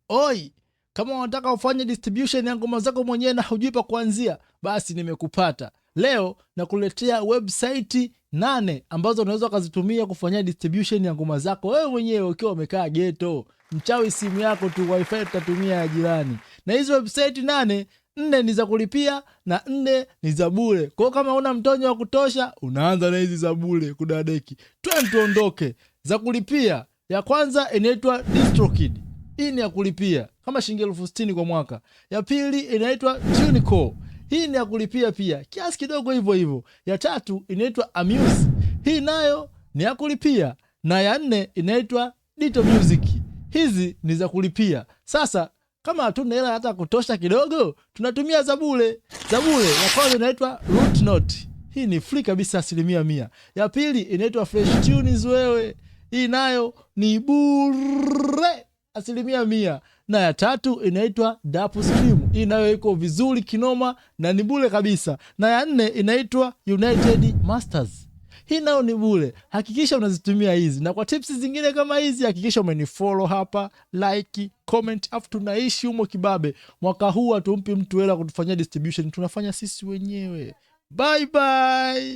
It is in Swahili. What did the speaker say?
Oi, kama unataka ufanye distribution ya ngoma zako mwenyewe na hujui pa kuanzia, basi nimekupata. Leo nakuletea website 8 ambazo unaweza ukazitumia kufanyia distribution ya ngoma zako wewe mwenyewe ukiwa umekaa geto. Mchawi simu yako tu, wifi tutatumia ya jirani. Na hizi website 8, 4 ni za kulipia na 4 ni za bure. Kwa hiyo kama una mtonyo wa kutosha, unaanza na hizi za bure kudadeki. Twende tuondoke. Za kulipia, ya kwanza inaitwa DistroKid. Hii ni ya kulipia kama shilingi 60,000 kwa mwaka. Ya pili inaitwa TuneCore. Hii ni ya kulipia pia kiasi kidogo hivyo hivyo. Ya tatu inaitwa Amuse. Hii nayo ni ya kulipia, na ya nne inaitwa Ditto Music. Hizi ni za kulipia. Sasa kama hatuna hela hata kutosha kidogo, tunatumia za bure. Za bure ya kwanza inaitwa Root Note. Hii ni free kabisa 100%. Ya pili inaitwa Fresh Tunes wewe. Hii nayo ni bure 100%. Na ya tatu inaitwa Dapstream. Hii nayo iko vizuri kinoma na ni bure kabisa. Na ya nne inaitwa United Masters. Hii nayo ni bure. Hakikisha unazitumia hizi. Na kwa tips zingine kama hizi hakikisha umenifollow hapa, like, comment, afu tunaishi humo kibabe. Mwaka huu hatumpi mtu hela kutufanyia distribution, tunafanya sisi wenyewe. Bye bye.